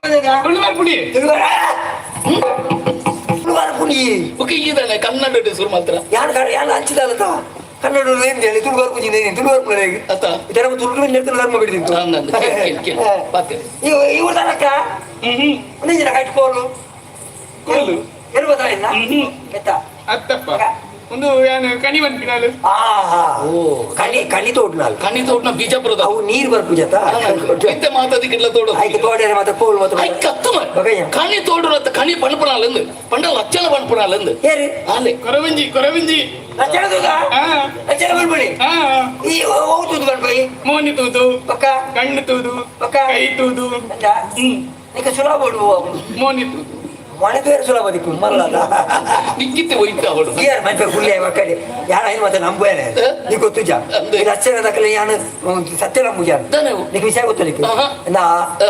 ತುಳುವರ್ ಪುಡಿ. ತುಳುವರ್ ಪುಡಿ. ಓಕೆ, ಈದಾನೆ ಕನ್ನಡ ಶುರು ಮಾತ್ರ. ಯಾನ್ ಯಾನ್ ಹಂಚಿದಾಲತ ಕನ್ನಡ ಏನು ಹೇಳಿ ತುಳುವರ್ ಪುಡಿ ತುಳುವರ್ ಪುಡಿ. ಅತ್ತ. ಇದರ ತುಳು ನೆಡ್ತನ ಧರ್ಮ ಬಿಡಿದಿಂತು. ಅಂದಂದು ಕೇಳಿ ಕೇಳಿ ಪಾತೆ. ಇವ್ರ ತನಕ ಹ್ಮ್. ಒಂದೇ ಕೈಟ್ ಕೋಲು. ಕೋಲು. ಎರುಬದ ಇಲ್ಲ. ಹ್ಮ್. ಎತ್ತ. ಅತ್ತಪ್ಪ, ಒಂದು ಯಾನು ಕಣಿ ಬಂದ್ಪಿನಾಲು. ಆಹಾ. ಓ. ಕಣಿ ಕಣಿ ತೋಡ್ನಾಲ್. ಕಣಿ ತೋಡ್ನ ಬಿಜಾಪುರದ. ಅವು ನೀರು ಬರ್ಪುಜತ. ಇತ್ತೆ ಮಾತಾದಿ ಗಿಡ್ಲ ತೋಡು. ಐಕ್ ತೋಡೇರೆ ಮಾತ ಕೋಲು ಮಾತ. I ಕತ್ತು. ಬೊಕಯ್ಯ. ಕಣಿ ತೋಡು ಅಂತ ಕಣಿ ಪಣಪುಣಾಲಂದು ಪಂಡ ಲಕ್ಷಣ ಪಣಪುಣಾಲಂದು. ಏರು? ಆಲೆ. ಕೊರವಂಜಿ ಕೊರವಂಜಿ. ಲಕ್ಷಣ ತೂದ. ಆ. ಲಕ್ಷಣ ಬರ್ಬಳಿ. ಆ. ಈ ಓ ತೂದು ಬನ್ಪೈ. ಮೋನಿ ತೂದು. ಪಕ್ಕ. ಕಣ್ಣು ತೂದು. ಬೊಕ್ಕ? ಕೈ ತೂದು. ಅಂಚ ನಿಕ್ಕ ಸುಲಭ ಉಂಡು. ಮೋನಿ ತೂದು. ಮನೆ ಬೇರೆ ಸುಲಭ ದಿಕ್ಕು ಮಲ್ಲದ. ನಿಕ್ಕಿತ್ತೆ ಒಯ್ತ ಅವಳು. ಇಯರ್ ಮನ್ಪೆ ಕುಲ್ಲೆ ಮಕ್ಕಳಿ ಯಾರ ಏನು ಮತ್ತೆ ನಂಬುವೇನೆ ನೀ ಗೊತ್ತುಜ. ಅಂದೆ. ಈ ಲಕ್ಷಣ ದಕ್ಕಲೆ ಯಾನು ಸತ್ಯ ನಂಬುಜಾನ. ದಾನೆ ಅವು? ನಿಕ್ ವಿಷಯ ಗೊತ್ತು ನಿಕ್? ಆಹಾ. ನಾ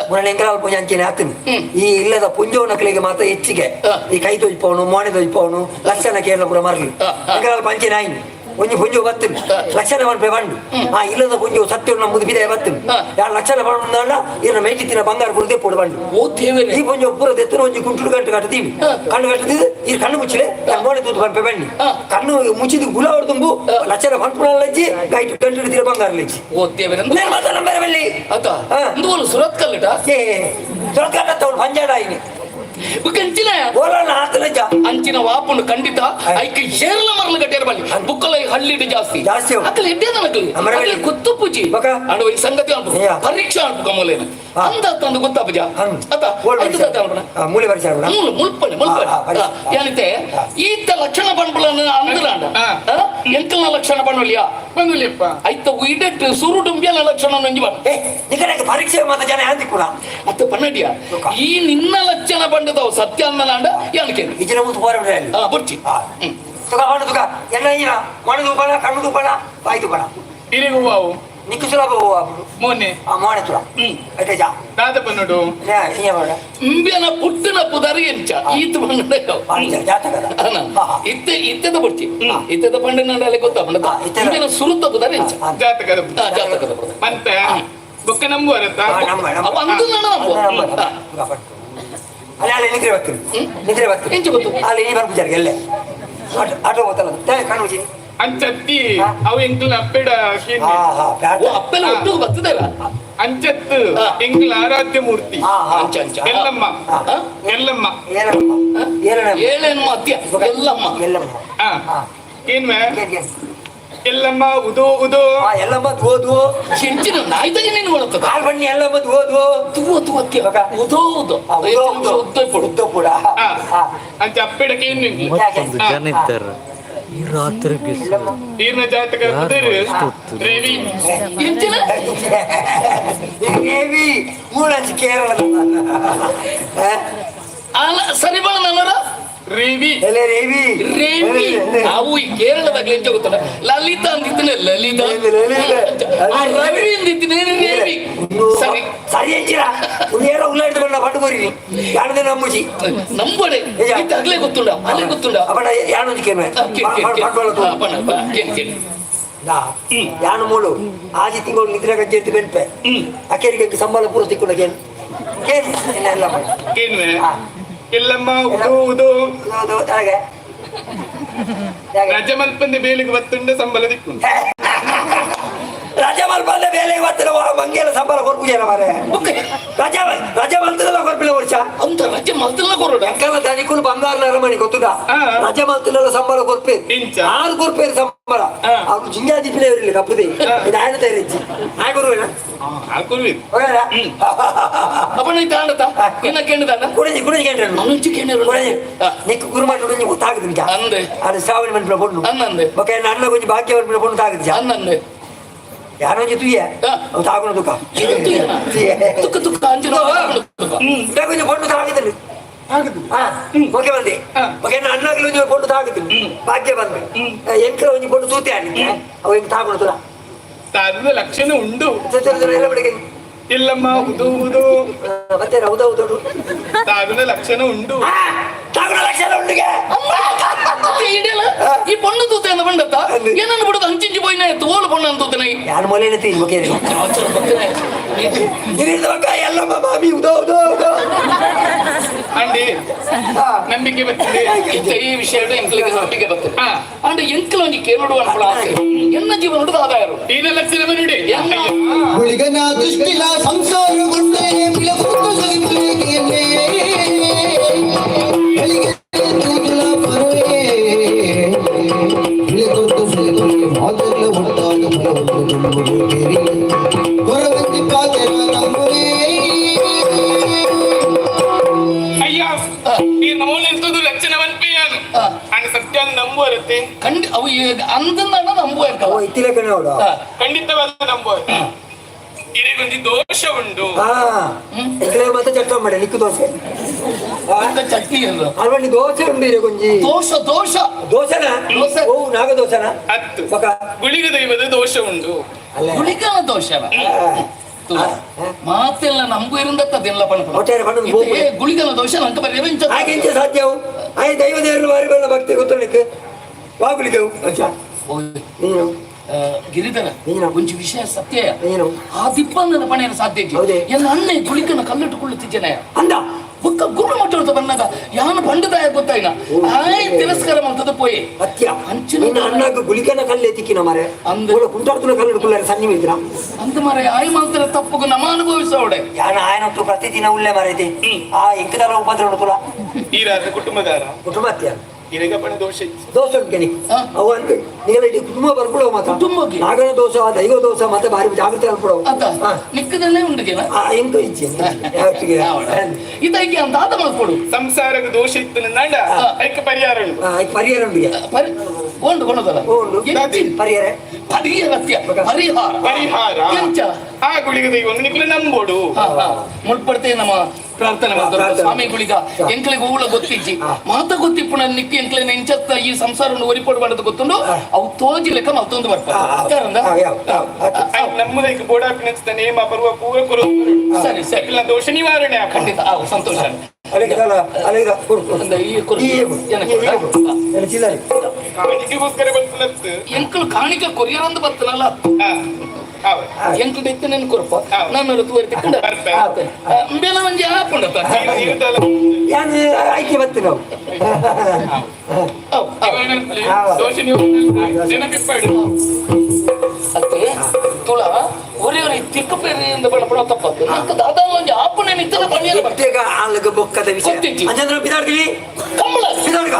ಮುನ್ನ ಎಂಕಲಾಲ್ ಪೂಜೆ ಅಂಚೆನೆ ಆತನಿ. ಈ ಇಲ್ಲದ ಪುಂಜೋ ನಕಲಿಗೆ ಮಾತ್ರ ಹೆಚ್ಚಿಗೆ. ಈ ಕೈ ತೋಜ್ಪವನು ಮೋನೆ ತೋಜ್ಪವನು ಲಕ್ಷಣ ಕೇರಳ ಪೂರ ಮರ್ಲಿ. ಆ, ಆ. ಎಂಕಲಾಲ್ ಪಂಚೆನೆ ಆಯ್ನಿ ಒಂಜಿ ಪುಂಜೋ ಬತ್ತಿನ ಲಕ್ಷಣ ಪನ್ಪೆ ಬಂಡು ಆ ಇಲ್ಲದ ಪುಂಜೋ ಸತ್ಯ ನಂಬುದು ಬಿದೆ ಬತ್ತಿನ. ಯಾರು ಲಕ್ಷಣ ಪಂಡ ಇರ ಮೇಟಿತ್ತಿನ ಬಂಗಾರ ಪೂರ ದೆಪ್ಪುಡು ಬಂಡು. ಓ ದೇವರೇ. ಈ ಪುಂಜೋ ಪೂರ ದೆತ್ತುನ ಒಂಜಿ ಕುಂಟುಡು ಗಂಟು ಕಟ್ಟುತ್ತೀವಿ. ಕಣ್ಣು ಕಟ್ಟುತ್ತಿದ್ದು ಈ ಕಣ್ಣು ಮುಚ್ಚಿಲೆ ನಾನು ಮೋನೆ ತೂತು ಪನ್ಪೆ ಬಣ್ಣಿ. ಕಣ್ಣು ಮುಚ್ಚಿದ್ದು ಗುಲಾವಡ್ ತುಂಬು ಲಕ್ಷಣ ಪನ್ಪುಣ ಲಜ್ಜಿ ಗೈಟು ಗಂಟು ಹಿಡಿದಿರ ಬಂಗಾರ ಲಜ್ಜಿ. ಓ ದೇವರೇ. నేను మాత్రం నమ్మరు. ಅತ್ತ. ಆ. ಇಂದು ಸುರತ್ ಕಲ್ಲಿಟ. ఏ దొరకట తోడు పంజాడాయిని. ಕಂಚಿನ. ఓలా ఆతలజ. ಅಂಚಿನ ವಾಪುಂಡು ಖಂಡಿತ ಐಕ್ ಏರ್ಲ ಮರಲು ಕಟ್ಟಿರ ಬಲ್ಲಿ ಬುಕ್ಕಲ ಹಳ್ಳಿಡು ಜಾಸ್ತಿ. ಜಾಸ್ತಿ ಅವು. ಅಕಲ್ ಎಡ್ಡೆ ನನಕಲ್. ಅಮರವಲ್ಲಿ. ಅಕಲ್ ಗೊತ್ತುಪ್ಪುಜಿ. ಬೊಕ? ಅಂಡ ಒಂಜಿ ಸಂಗತಿ ಅನ್ಪು. ಏಯ. ಪರೀಕ್ಷೆ ಅನ್ಪು ಕಮಲೇನ. ಆ. ಅಂದ ತಂದು ಗೊತ್ತಾಪುಜ. ಅತ್ತ. ಐದು ತಾತ ಅನ್ಪುಣ. ಮೂಲೆ ಪರಿಚಯ. ಮೂಲು ಮುಲ್ಪನೆ ಮುಲ್ಪನೆ. ಆ, ಆ, ಪರೀಕ್ಷೆ. ಯಾನಿತೆ ಈತ ಲಕ್ಷಣ ಪಣ್ಪುಲನ ಅಂದ್ರಾಂಡ. ಆ. ಎಂಕಲ್ನ ಲಕ್ಷಣ ಪಣ್ಣುಲಿಯಾ? ಬಂದುಲಿಯಪ್ಪ. ಐತ ಇಡೆಟ್ ಸುರುಟುಂಬಿಯನ ಲಕ್ಷಣ ನಂಜಿ ಬಾ. ఏ ఇక్కడ పరీక్ష మాత జನ యాంది కూడా. ಅತ್ತ ಪನ್ನಡಿಯ. ಬೊಕ. ಈ ನಿನ್ನ ಲಕ್ಷಣ ಪಂಡದವು ಸತ್ಯ ಅಂದನಾಂಡ ಯಾನಕ್ಕೆ. ఇచ్చిన ముందు పోరాడు. ಆ ಬುರ್ಚಿ. తుకా పండు తుకా ఎన్న అయినా మొన దూపణ కన్ను దూపణ బాయి దూపణ. ಇರಿಗು ವಾವು. నీకు సులభ అప్పుడు. ಮೋನೆ. ఆ మోన తులా. అయితే జా. ದಾದ ಪನ್ನುಡು. ఏమన్నా? ಇಂಬಿಯನ ಪುಟ್ಟಿನ ಪುದರಿ ಎಂಚ ಈತ ಪಂಡ. జాతక కదా. ಇತ್ತೆ ಇತ್ತೆದ ಬುರ್ಚಿ ಇತ್ತೆದ ಪಂಡ ಗೊತ್ತಾ ಪಂಡ. ಆ, ಇತ್ತೆದ. ಇಂಬಿಯನ ಸುರುತ್ತ ಪುದರಿ ಎಂಚ? ಜಾತಕದ. ಆ, ಜಾತಕದ ಪುದರ್. ಪಂತ ಬೊಕ್ಕ ನಂಬುವರತ್ತ. నమ్మ. ಅವ ಅಂದು నమ్మ. ಅಲ್ಲ ಅಲ್ಲ ನಿದ್ರೆ ಬರ್ತೀನಿ ನಿದ್ರೆ ಬರ್ತೀನಿ. ಎಂಚ ಗೊತ್ತು? ಅಲ್ಲಿ ನೀ ಬರ್ಪುಜಾರಿಗೆ ಎಲ್ಲೆ ಆಟೋ ಆಟೋ ಗೊತ್ತಲ್ಲ ಕಣ್ಣು ಮುಚ್ಚಿ. ಅಂಚತ್ತಿ. ಆ. ಅವು ಎಂಕಲ್ನ ಅಪ್ಪೆಡ. ಹಾ ಹಾ. ಓ ಅಪ್ಪೆಲ್ಲ ಒಟ್ಟು ಬರ್ತದಲ್ಲ. ಅಂಚತ್ತು. ಆ. ಎಂಕಲ್ ಆರಾಧ್ಯ ಮೂರ್ತಿ. ಹಾ ಹಾ. ಅಂಚ ಅಂಚ. ಎಲ್ಲಮ್ಮ. ಆ? ಎಲ್ಲಮ್ಮ. ಏನಮ್ಮ ಏನಮ್ಮ? ಏಳೇನು ಅತ್ಯ ಎಲ್ಲಮ್ಮ. ಎಲ್ಲಮ್ಮ. ಆ. ಹಾ. ಏನ್ವೆ? ಏನ್ ಏನ್? ಎಲ್ಲಮ್ಮ ಉದೋ ಉದೋ. ಆ ಎಲ್ಲಮ್ಮ ಓದು. ಎಂಚಿನ ನಾಯ್ದಾಗ ನೀನು ಒಳತದ. ಕಾಲ್ ಬನ್ನಿ ಎಲ್ಲಮ್ಮ ಓದು. Tuwa Tuwa ಅತ್ಯ. ಬೊಕ? ಉದೋ ಉದೋ. ಆ, ಉದೋ ಉದೋ. ಉದ್ದೋ ಇಪ್ಪಡು. ಉದ್ದೋ ಕೂಡ. ಆ. ಹಾ. ಅಂಚ ಅಪ್ಪೆಡ ಕೇನು ಎಂಕ್ಲು. 31 ಜನ ಇದ್ದಾರೆ ಈ ರಾತ್ರಿಗೆ. ಎಲ್ಲಮ್ಮ. ಈರ್ನ ಜಾತಕ ಯಾರು ಪುದರ್ ಅಷ್ಟು ರೇವಿ. ಎಂಚಿನ? ದೇವಿ ಮೂಳಂಚಿ ಕೇರಳದ ಅಲ್ಲ ಸರಿ ಬಣ ನನ್ನರ. ರೇವಿ. ಎಲೆ ರೇವಿ. ರೇವಿ. ಅವು ಈ ಕೇರಳದಾಗ ಎಂಚ ಗೊತ್ತಲ್ಲ ಲಲಿತಾ ಅಂದಿದ್ದೀನಿ ಲಲಿತಾ. ಲಲಿತಾ. ಆ ರವಿ ಅಂದಿದ್ದೀನಿ ರೇವಿ. ಸರಿ. ಸರಿ ಎಂಚಿನ ಏರೋ ಉಳ್ಳಾಡ್ದು ಬಂದ ಪಟ್ಟು ಕೊರಿ ಯಾಣದ ನಂಬುಜಿ. ನಂಬಡೆ ಇತ್ತ ಅಗ್ಲೇ ಗೊತ್ತುಂಡ ಅಲ್ಲೇ ಗೊತ್ತುಂಡ. ಅಪ್ಪಣ ಯಾಣೊಂಜಿ ಕೇನ್ವೆ. ಆ, ಕೇಳಿ, ಕೇಳಿ, ಕೇಳಿ. ಆ, ಬಣ್ಣ, ಬಾ, ಕೇಳಿ, ಕೇಳಿ. ಯಾನು ಮೂಳು ಆಜಿ ತಿಂಗಳು ನಿದ್ರೆ ಕಜ್ಜೆ ಇತ್ತು ಬೆನ್ಪೆ. ಅಕೇರಿಗೆ ಸಂಬಳ ಪೂರ ತಿಕ್ಕೊಂಡ ಕೇನ್ ಕೇನ್ ಎಲ್ಲ. ಕೇನ್ವೆ. ಆ. ಎಲ್ಲಮ್ಮ ಉದೋ ಉದೋ. ಹೌದು ಹಾಗೆ ಹಾಗೆ. ರಜ ಮಲ್ಪಂದೆ ಬೇಲಿಗೆ ಬತ್ತುಂಡ ಸಂಬಳ ದಿಕ್ಕು. ರಜೆ ಮಲ್ಪಂದೆ ಬೇಲೆ ಇವತ್ತಿನ ಮಂಗೆಲ್ಲ ಸಂಬಳ ಕೊರ್ಪುಜೇನ ಮಾರೆ. ರಜೆ ರಜೆ ಮಲ್ತದಲ್ಲ ಕೊರ್ಪಿಲ್ಲ ವರ್ಷ. ಅಂತ ರಜೆ ಮಲ್ತಲ್ಲ ಕೊರೋಡ. ಎಂಕಲ್ಲ ದನಿಕುಲು ಬಂಗಾರ ಅರಮನೆ ಗೊತ್ತುದ. ಆ. ರಜೆ ಮಲ್ತದಲ್ಲ ಸಂಬಳ ಕೊರ್ಪೆ. ಇಂಚ? ಆರು ಕೊರ್ಪೇರು ಸಂಬಳ. ಆ. ಅವ್ರು ಜಿಂಜಾ ದಿಪ್ಪಿನ ಇರಲಿ ಕಪ್ಪುದೆ. ಆ. ಇದು ಆಯನ ತಯಾರಿಚ್ಚಿ ಆಯ್ಕೊರುವೇನ? ಹಾಕುರ್ವಿ. ಅಪ್ಪಣ್ಣ ತಾಂಡತ ಇನ್ನ ಕೇಳಿದಾನ. ಕುಡಂಜಿ ಕುಡಂಜಿ ಕೇಂದ್ರ. ಅನುಂಚಿ ಕೇಳಿರು. ಕುಡಂಜಿ ನಿಕ್ ಕುರುಮಾಟ ಉಂಜಿ ಗೊತ್ತಾಗುದು ನಿಜ. ಅಂದೆ. ಅದು ಶ್ರಾವಣ ಮನ್ಪಿನ ಪೊಣ್ಣು. ಅನ್ನಂದೆ. ಬೊಕ ಎನ್ನ ಅಣ್ಣ ಕೊಂಚ ಭಾಗ್ಯ ಮನ್ಪಿನ ಪೊಣ್ಣು ತಾಗುದು. ಅನ್ನಂದೆ. ಯಾರೋ ಒಂಜಿ ತುಯ್ಯ. ಆ. ಅವು ತಾಗುನ ತುಕ. ತುಕ್ಕ ತುಕ್ಕ ಅಂಚಿನ ತುಕ್ಕ. ಕೊಂಚ ಪೊಣ್ಣು ತಾಗುದಿಲ್ಲ. ಆಗುದು. ಹಾ ಓಕೆ ಬಂದೆ. ಆ. ಓಕೆ ಅಣ್ಣಗಳು ಒಂಜಿ ಪೊಣ್ಣು ತಾಗುದು ಭಾಗ್ಯ ಬಂದೆ ಎಂಕಲ ಒಂಜಿ ಪೊಣ್ಣು ತೂತೆ ಆನಿ ಅವು ಎಂಕ್ ತಾಗುನ ತುಲ. ತಾದ ಲಕ್ಷಣ ಉಂಡು. ಎಲ್ಲ ಬಿಡಿಗೆ. ಎಲ್ಲಮ್ಮ ಉದೋ ಉದೋ. ಮತ್ತೆ ಹೌದು ಹೌದು. ತಾದನ ಲಕ್ಷಣ ಉಂಡು. ತಾಗುನ ಲಕ್ಷಣ ಉಂಡುಗೆ. ಮತ್ತೆ ಇಡಿಯಲ್ಲ ಈ ಪೊಣ್ಣು ತೂತೆ ಅಂದ ಬಂಡತ್ತ ಏನನ್ನು ಬಿಡುದು ಅಂಚಿಂಚಿ ಪೋಯಿನ ತೋಳು ಪೊಣ್ಣು ಅಂತ ತೂತನ. ಯಾರು ಮೊಲೆ ತೀರಿ ಓಕೆ ಇದರಿಂದ ಮಕ್ಕ ಎಲ್ಲಮ್ಮ ಮಾಮಿ ಉದೋ ಉದೋ ಉದೋ. ನಂಬಿಕೆ ಬರ್ತದೆ. ಇತ್ತೆ ಈ ವಿಷಯಡು ಎಂಕ್ಲಿಗೆ ನಂಬಿಕೆ ಬರ್ತದೆ. ಹಾ. ಅಂಡ ಎಂಕ್ಲ ಒಂಜಿ ಕೇಳುಡು ಅನ್ಪುಣ ಆಸೆ ಎನ್ನ ಜೀವನಡು ದಾದಾಯರು ಈನ ಲಕ್ಷಣ ಬರುಡೆ. ಎನ್ನ ಗುಳಿಗನ ದೃಷ್ಟಿಲ ಸಂಸಾರಗೊಂಡೆ ಮಿಲಗುತ್ತ ಸಗಿಪುಲೇಕೆಯನ್ನೇ ಬೆಳಿಗ್ಗೆ ತೂತುಲ ಪರುವೆ ಬಿಳಿಕೊತ್ತು ಸುಳಿಕೊಲ್ಲಿ ಮಾತೆಲ್ಲ ಒಟ್ಟಾದ ಫಲವನ್ನು ತುಂಬುವುದು ತೆರಿ ಕೊರವಂತಿ ಪಾತೆರ ನಂಬುವೇ. ಅಯ್ಯ, ಈ ನಮೂನೆಂತದ್ದು ಲಕ್ಷಣ ಪನ್ಪೆಯಾನು. ಆ. ಅಂಡ ಸತ್ಯ ನಂಬುವರತ್ತೆ. ಕಂಡಿ ಅವು ಅಂದನ್ನ ನಂಬುವ. ಅವ ಇತ್ತಿಲೆಕ್ಕನೆ ಅವಳು. ಹಾ. ಖಂಡಿತವಾದ ನಂಬುವ. ಇರೆಗೊಂಜಿ ದೋಷ ಉಂಡು. ಹಾ, ಎಂಕ್ಲೆ ಮತ್ತೆ ಚಟ್ಟ ಮಾಡಿ ನಿಕ್ಕು ದೋಸೆ. ಆ, ಅಂತ ಚಟ್ನಿ ಇಲ್ಲ. ಅಲ್ವಲ್ಲಿ ದೋಸೆ ಉಂಡು ಇರೆ ಕೊಂಜಿ. ದೋಷ ದೋಷ. ದೋಸೆನಾ? ದೋಸೆ. ಓ, ನಾಗ ದೋಸೆನಾ? ಹತ್ತು ಬಕ. ಗುಳಿಗ ದೈವದ ದೋಷ ಉಂಡು. ಅಲ್ಲ. ಗುಳಿಗನ ದೋಷ. ಮಾತೆಲ್ಲ ನಮಗೂ ಇರಂದತ್ತದೆಲ್ಲ. ಒಟ್ಟಾರೆ ಪಣ್ಣದು ಬೋಪುಡೆ. ಗುಳಿಗನ ದೋಷ ನಂಗೆ ಬರೀ ಎಂಚ? ಹಾಗೆ ಎಂಚ ಸಾಧ್ಯವು? ಆಯ್ ದೈವ ದೇವರು ಬಾರಿ ಬಲ್ಲ ಭಕ್ತಿ ಗೊತ್ತಲಿಕ್ಕೆ ವಾಗುಲಿಗೆವು ಅಂಚ. ಓಯ್, ನೀನು ಆ, ಗಿರಿಧರ. ನೀನು. ಒಂಜಿ ವಿಷಯ ಸತ್ಯ. ನೀನು. ಆ ದಿಪ್ಪಂದನ ಪಣೆಯ ಸಾಧ್ಯ ಇಜ್ಜಿ. ಹೌದೇ? ಎನ್ನ ಅಣ್ಣೆ ಗುಳಿಗನ ಕಲ್ಲಿಟ್ಟುಕೊಳ್ಳುತ್ತಿದ್ದೇನೆ. ಅಂದ. ಬುಕ್ಕ ಗುರು ಮಟ್ಟದ ಬಂದಾಗ ಯಾನು ಪಂಡಿತಾಯ ಗೊತ್ತಾಯಿನ. ಆಯ್ ತಿರಸ್ಕಾರ ಮಾಡ್ತದ ಪೋಯೆ. ಅತ್ಯ. ಅಂಚಿನ ನಿನ್ನ ಅಣ್ಣಗ್ ಗುಳಿಕನ ಕಲ್ಲೆ ತಿಕ್ಕಿನ ಮಾರೆ. ಅಂದ್. ಓಲ ಕುಂಟಾಡ್ತುನ ಕಲ್ಲು ಕುಲ್ಲಾರೆ ಸನ್ನಿ ಮಿತ್ರ. ಅಂತ ಮಾರೆ ಆಯ್ ಮಾತ್ರ ತಪ್ಪುಗು ನಮ್ಮ ಅನುಭವಿಸೋಡೆ. ಯಾನ ಆಯನೊಟ್ಟು ಪ್ರತಿದಿನ ಉಲ್ಲೆ ಮಾರೈತಿ. ಆ ಎಂಕದರ ಉಪದ್ರ ಉಂಟುಲ. ಈ ರಾಜ ಕುಟುಂಬದಾರ. ಕುಟುಂಬ ಅತ್ಯ. ಇರೆಗ ಪಣ ದೋಷ ಇತ್ತು. ದೋಷ ಉಂಟು ಹಾ. ಅವು ಅಂತ ನಿಗಲ ಇಡೀ ಕುಟುಂಬ ಬರ್ಕೊಡುವ ಮಾತ. ಕುಟುಂಬಕ್ಕೆ? ನಾಗನ ದೋಷ, ದೈವ ದೋಷ, ಮತ್ತೆ ಭಾರಿ ಜಾಗೃತಿ ಅನ್ಕೊಡುವ. ಅತ್ತ ನಿಕ್ಕದಲ್ಲೇ ಉಂಡುಗೆನ. ಆ ಎಂಕ ಇಚ್ಛೆ ಯಾವತ್ತಿಗೆ. ಇದಕ್ಕೆ ಅಂತ ಆದ ಮಾಡ್ಕೊಡು. ಸಂಸಾರಕ್ಕೆ ದೋಷ ಇತ್ತು ನಂಡ ಐಕ ಪರಿಹಾರ ಉಂಟು. ಆ, ಐಕ್ ಪರಿಹಾರ ಉಂಟು. ಪರಿ ಕೊಂಡು ಕೊಡೋದಲ್ಲ. ಉಂಡು. ಪರಿಹಾರ. ಪರಿಹಾರ ಪರಿಹಾರ. ಪರಿಹಾರ. ಎಂಚ? ಆ ಗುಳಿಗ ದೈವ ನಿಕ್ಲೆ ನಂಬೋಡು. ಹಾ, ಹಾ. ಮುಲ್ಪಡ್ತೆ ನಮ್ಮ ಪ್ರಾರ್ಥನೆ ಮಾಡ್ತಾರೆ. ಪ್ರಾರ್ಥನೆ. ಸ್ವಾಮಿಗಳಿಗ ಎಂಕ್ಲೆಗ್ ಹೂಳ ಗೊತ್ತಿಜ್ಜಿ. ಮಾತ ಗೊತ್ತಿಪ್ಪುನ ನಿಕ್ಕಿ ಎಂಕ್ಲೆ ಎಂಚತ್ತ ಈ ಸಂಸಾರವನ್ನು ಒರಿಪೊಡು ಮಾಡೋದು ಗೊತ್ತುಂಡು. ಅವು ತೋಜಿ ಲೆಕ್ಕ ಮತ್ತೊಂದು ಬರ್ತಾರೆ. ಯಾವ, ಯಾವ, ಆಯ್ತು. ನಮ್ಮದೈಕ್ ಬೋಡಾಪಿನ ನೇಮ ಬರುವ ಪೂರ ಕೊರು. ಸರಿ ಸರಿ. ಇಲ್ಲ ದೋಷ ನಿವಾರಣೆ ಆಪ. ಖಂಡಿತ ಆವು ಸಂತೋಷ. ಅಲ್ಲಿಗೆ ಅಲ್ಲ, ಅಲ್ಲಿಗೆ ಕೊಡು, ಕೊಡು. ಅಂದ್ರೆ ಈ ಕೊಡು. ಈ ಕೊಡು. ಏನಕ್ಕೆ? ಈ ಕೊಡು. ಎಲ್ಲ ಚಿಲ್ಲರೆ. ಕಾಣಿಕೆಗೋಸ್ಕರ ಬರ್ತಲತ್ತು. ಎಂಕ್ಲು ಕಾಣಿಕೆ ಕೊರಿಯರ್ ಅಂತ ಬರ್ತನಲ್ಲ. ಹಾ. ಎಂಕ್ಲು ಇತ್ತು ನೆನ್ ಕೊರಪ. ಹಾ. ನಾನು ತೋರಿ ತಿಕ್ಕಂಡ. ಬರ್ತೆ. ಬೇಲ ಒಂಜಿ ಆಪುಂಡತ್ತ. ಯಾನ್ ಆಯ್ಕೆ ಬತ್ತು ನಾವು. ಅವ್ ಅವ್. ದೋಷ ನಿವಾರಣೆ ನೆನಪಿಪ್ಪಾಡು. ಅತ್ತೆ ತುಳ ಒರೇ ಒರೇ ತಿಕ್ಕ ಪೇರಿಯಿಂದ ಬಣ ತಪ್ಪತ್ತು ನಂಗೆ ದಾದಾ ಒಂಜಿ ಆಪುಣೆ ನಿತ್ತದ ಪಣಿಯಲ್ಲ. ಪ್ರತ್ಯೇಕ ಆಲ್ಗ ಬೊಕ್ಕದ ವಿಷಯ. ಗೊತ್ತಿಜ್ಜಿ. ಅಂಚಂದ್ರೆ ಬಿದಾಡ್ತೀವಿ. ಕಂಬಳ. ಬಿದಾಡ್ಕ.